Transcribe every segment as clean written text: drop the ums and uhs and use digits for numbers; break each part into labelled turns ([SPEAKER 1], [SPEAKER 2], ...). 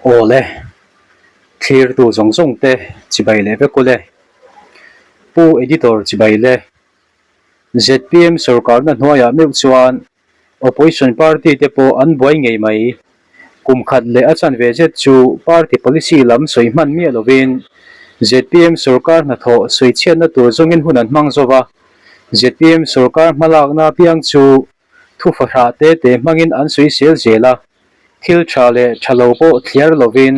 [SPEAKER 1] Aw le, thlirtu zawng zawng te chibai leh vek ule. Pu Editor chibai le. Zpm sorkarna hnuaiah meuh chuan Opposition party te pawh an buai ngei mai. Kum khat leh a chanve zet chu party policy lam sawi hman miah lovin zpm sorkar hnathawh sawi chhiatna tur zawngin hun an hmang zo va. Zpm sorkar hmalakna apiang chu thu fahrah te te hmangin an sawi sel zel a, thil tha leh tha lo pawh thliar lovin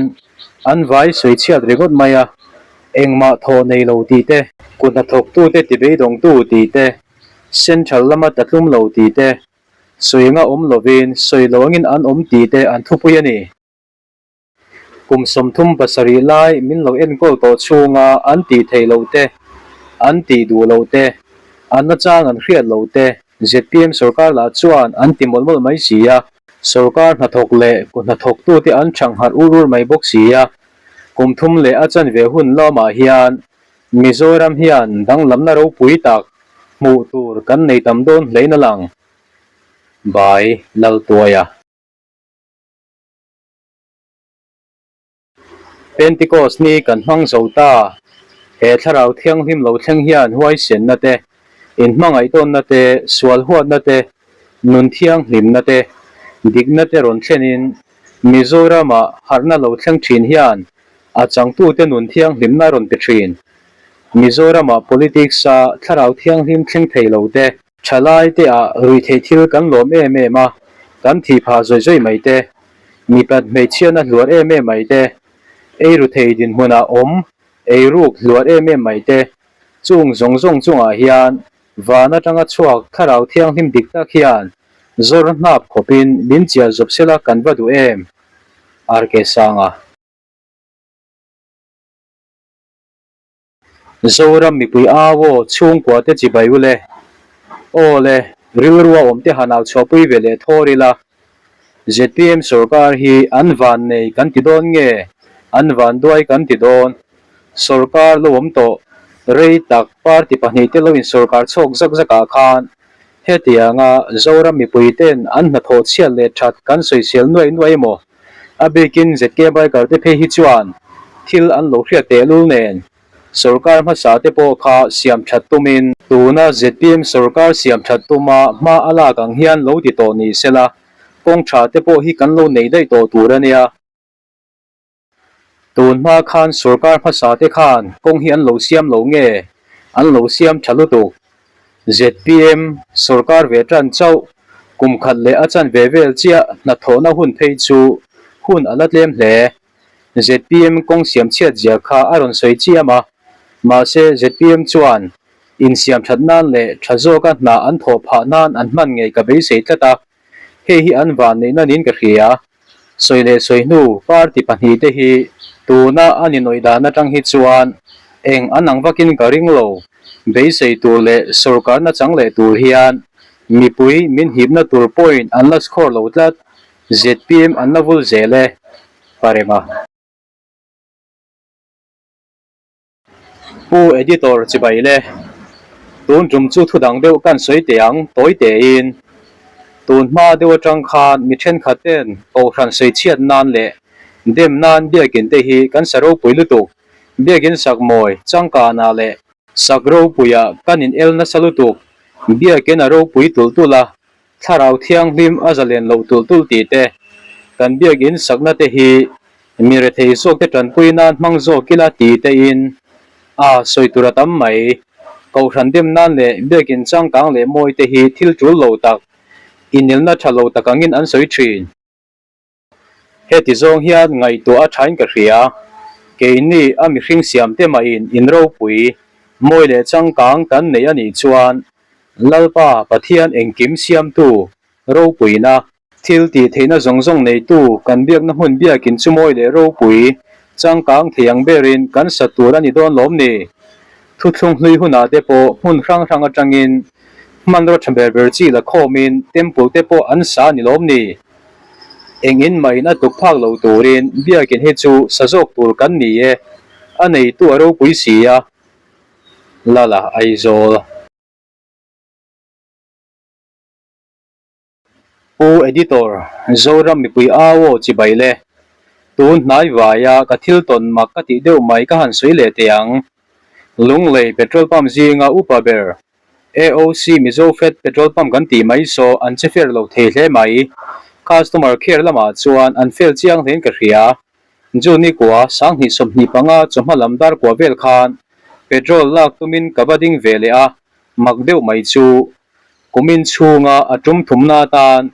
[SPEAKER 1] an vai sawi chhiat ringawt mai a, engmah thawh nei lo tih te, kut hnathawktute tibeidawngtu tih te, central lama tatlum lo tih te, sawi anga awm lovin sawi lo angin an awm tih te an thupui a ni. Kum 37 lai min lo enkawl tawh chhunga an tih theih loh te, an tih duh loh te, an nachang an hriat loh te zpm sorkar lah chuan an ti mawlh mawlh mai si a. Sorkar hnathawk leh kut hnathawktute an chhangharh ur ur mai bawk si a. Kum thum leh a chanve hun lamah hian Mizoram hian danglamna ropui tak hmuh tur kan nei tam dawn hlein a lang. By Laltuaia. Pentecost ni kan hmang zo ta. He thlarau thianghlim lo thleng hian huaisenna te, inhmangaihtawnna te, sual huatna te, nun thianghlimna te, dikna te rawn thlenin Mizoramah harhna lo thleng thin hian a changtute nun thianghlimna a rawn pe thin. Mizoramah politics-a thlarau thianghlim thleng thei lo te, Thalai te ah ruihtheih thil kan lawm em em a, kan thih phah zawih zawih mai te, mipat hmeichhiatna hluar em em mai te, ei ru thei dinhmunah awm ei ruk hluar em em mai te, chung zawng zawng chungah hian van atanga chhuak thlarau thianghlim dik tak hian zawr hnap khawpin min chiah zawp sela kan va duh em? RK Sanga. Zoram mipui au aw chhungkua te chibai u le. Aw le, rilru a awm te han au chhuahpui ve leh thawr ila. Zpm sorkar hi an van nei kan ti dawn nge an van duai kan ti dawn? Sorkar lo awm tawh rei tak party pahnihte lo in sorkar chhawk zak zak ah khan hetianga Zoram mipui ten an hnathawh chhiat leh that kan sawisel nuaih nuaih emaw? A bikin ZK biker te phei hi chuan thil an lo hriat tehlul nen sorkar hmasa te pawh kha siam that tumin tuna zpm sorkar siam that tuma hma a lak ang hian lo ti tawh ni sela kawng tha te pawh hi kan lo nei daih tawh tur a nia. Tun hma khan sorkar hmasa te khan kawng hi an lo siam lo nge an lo siam tha lutuk Zpm sorkar ve tan chauh kum khat leh a chanve vel chiah hnathawhna hun phei chu hun a la tlem hle. Zpm kawng siam chhiat zia kha a rawn sawi chiam a, mahse zpm chuan insiam that nan leh tha zawka hna an thawh phah nan an hman ngei ka beisei tlat a, hei hi an vanneihna niin ka hria. Sawi leh sawi hnu party pahnihte hi tuna an inawih dan atang hi chuan eng an ang vakin ka ring lo. Beisei tur leh sorkarna chang leh tur hian mipui min hipna tur point an la score lo tlat. Zpm an la vul zel e, Parema. Pu Editor chibai le, tun tum chu thu dang deuh kan sawi teh ang tawi tein. Tun hma deuh atang khan mi thenkhat ten kohhran sawi chhiat nan leh dem nan biakin te hi kan sa ropui lutuk, biakin sak mawi changkanah leh sak ropuiah kan in el nasa lutuk, biakin a ropui tulh tulh a, Thlarau Thianghlim a zalen loh tulh tulh tih te, kan biakin sakna te hi mi rethei zawk te tanpui nan hmang zawk ila ti te in a sawi tur a tam mai. Kohhran dem nan leh biakin changkang leh mawi te hi thil tul lo tak, inelna tha lo tak angin an sawi thin. Heti zawng hian ngaihtuah a thain ka hria. Keini a mihring siamte mahin in ropui, mawi leh changkang kan nei a nih chuan Lalpa Pathian engkim siamtu ropuina, thil tih theihna zawng zawng neitu kan biakna hmun biakin chu mawi leh ropui, changkang thei ang berin kan sa tur a ni dawn lawm ni? Thuthlung hlui hunah te pawh hmun hrang hrang atangin hmanraw tha ber ber chi la khawmin temple te pawh an sa a ni lawm ni? Eng in mah in a tuk phak lo turin biakin hi chu sa zawk tur kan ni e, a neitu a ropui si a, Lala Aizawl. Pu Editor, Zoram mipui au aw chibai le. Tun hnai vaia ka thil tawn mak ka tih deuh mai ka han sawi leh teh ang. Lunglei petrol pump zinga upa ber AOC Mizo Fed petrol pump kan tih mai saw an che fair lo thei hle mai. Customer care lamah chuan an fail chiang hlein ka hria. June ni kua 2025 chawhma lam dar kua vel khan petrol lak tumin ka va ding ve leh a, mak deuh mai chu Kumin chhunga a tum thumna atan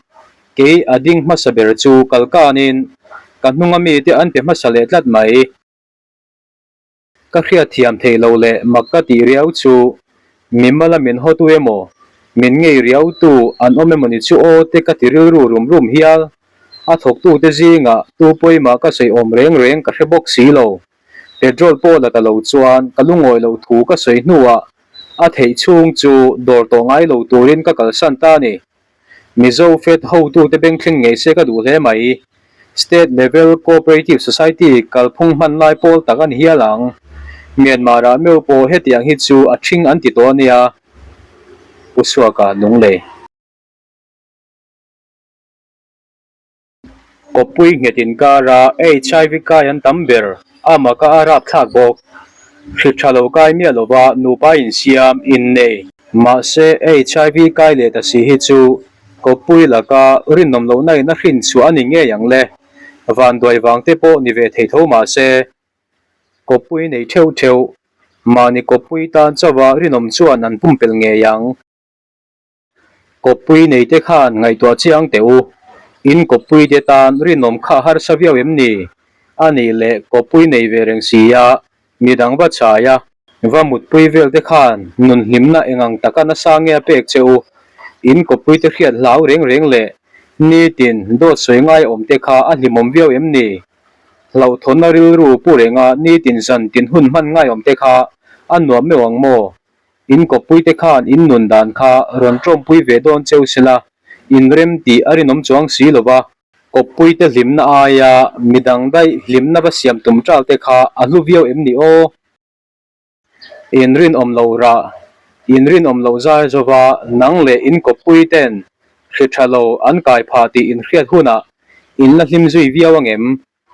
[SPEAKER 1] kei a ding hmasa ber chu kal kanin ka hnunga mite an pe hmasa leh tlat mai. Ka hriatthiam theih loh leh mak ka tih riau chu mimala min hawtu emaw, min ngei riautu an awm emaw ni chu aw te ka ti rilru rum rum hial. A thawktute zingah tu pawimah ka sawi awm reng reng ka hre bawk si lo. Petrol pawh la ta lo chuan ka lungawi loh thu ka sawi hnuah a theih chhung chu dawr tawh ngai lo turin ka kalsan ta a ni. Mizo Fed hotute bengthleng ngei se ka duh hle mai. State Level Cooperative Society kalphung hman lai pawl tak a ni hial ang. Myanmar-ah meuh pawh hetiang hi chu a ṭhing an ti tawh a nia. Pu Suaka Lunglei. Kawppui nghet inkara HIV kai an tam ber, a maka a rapthlak bawk. Hri tha lo kai miah lova nupa insiam, innei. Mahse, HIV kai leh ta si hi chu kawppui laka rinawm lohna in a hrin chhuah a ni ngei ang le. Vanduai vang te pawh ni ve thei tho mahse, kawppui nei theuh theuh, mahni kawppui tan chauha rinawm chuan an pumpelh ngei ang. Kawppui neite khan ngaihtuah chiang teh u. In kawppuite tan rinawm kha harsa viau em ni? A nih leh kawppui nei ve reng si a, midang va chai a, va mutpui vel te khan nun hlimna engang taka nasa nge a pek che u? In kawppuite hriat hlau reng reng leh nitin dawt sawi ngai awm te kha a hlimawm viau em ni? Hlauhthawnna rilru pu renga nitin zan tin hun hman ngai awm te kha a nuam meuh ang maw? In kawppuite khan in nun dan kha rawn tawmpui ve dawn cheu sela, in rem tih a rinawm chuang si lo va. Kawppuite hlimna aia midang daih hlimna va siam tum tal te kha a hlu viau em ni aw? In rinawm lo rah, in rinawm loh zar zova nang leh in kawppuiten hri tha lo an kai phah tih in hriat hunah in la hlim zui viau angem?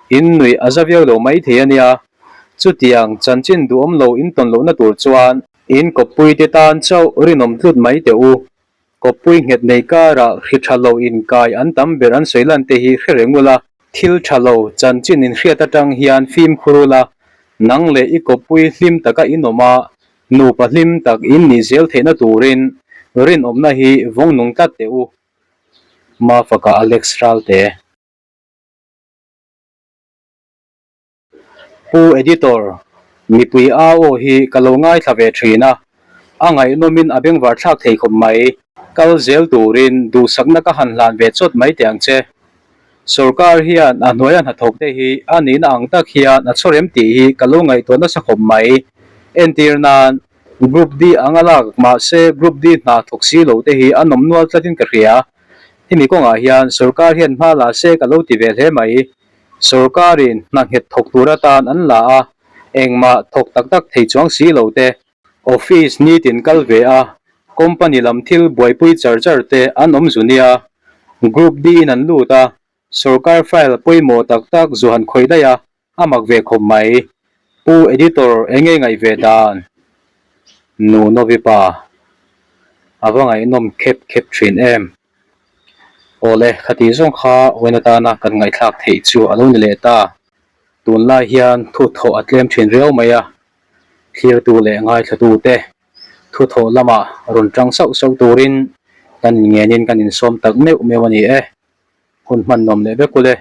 [SPEAKER 1] In nuih a za viau lo mai thei a nia. Chutiang chanchin duhawm lo in tawn lohna tur chuan in kawppuite tan chauh rinawm tlut mai teh u. Kawppui nghet nei karah hri tha lo inkai an tam ber an sawi lan te hi hre reng ula. Thil tha lo chanchin in hriat atang hian fimkhur ula, nang leh i kawppui hlim taka in awm a, nupa hlim tak in nih zel theihna turin rinawmna hi vawng nung tlat teh u. Mafaka Alex Ralte. Pu Editor, mipui au aw hi ka lo ngaithla ve thin a, a ngaihnawmin a bengvar thlak thei khawp mai. Kal zel turin duhsakna ka han hlan ve chawt mai teh ang che. Sorkar hian a hnuaia hnathawk te hi a nihna ang tak hian a chhawrem tih hi ka lo ngaihtuah nasa khawp mai. Entir nan, Group D anga lak mahse Group D hna thawk si lo te hi an awm nual tlatin ka hria. Hemi kawngah hian sorkar hian hma la se ka lo ti ve hle mai. Sorkarin hna nghet thawk tur atan an la a, engmah thawk tak tak thei chuang si lo te, office nitin kal ve a, company lam thil buaipui char char te an awm zu nia. Group D in an lut a, sorkar file pawimawh tak tak zu han khawih daih a, a mak ve khawp mai. Pu Editor enge ngaih ve dan? Nu Novi pa, a va ngaihnawm khep khep thin em? Awle, khati zawng kha vawiin atana kan ngaihthlak theih chu a lo ni leh ta. Tunlai hian thuthawh a tlem thin riau mai a, thlirtu leh ngaithlatute thuthawh lamah rawn tang sauh sauh turin kan inngenin kan insawm tak meuh meuh a ni e. Hun hman nuam leh vek ule.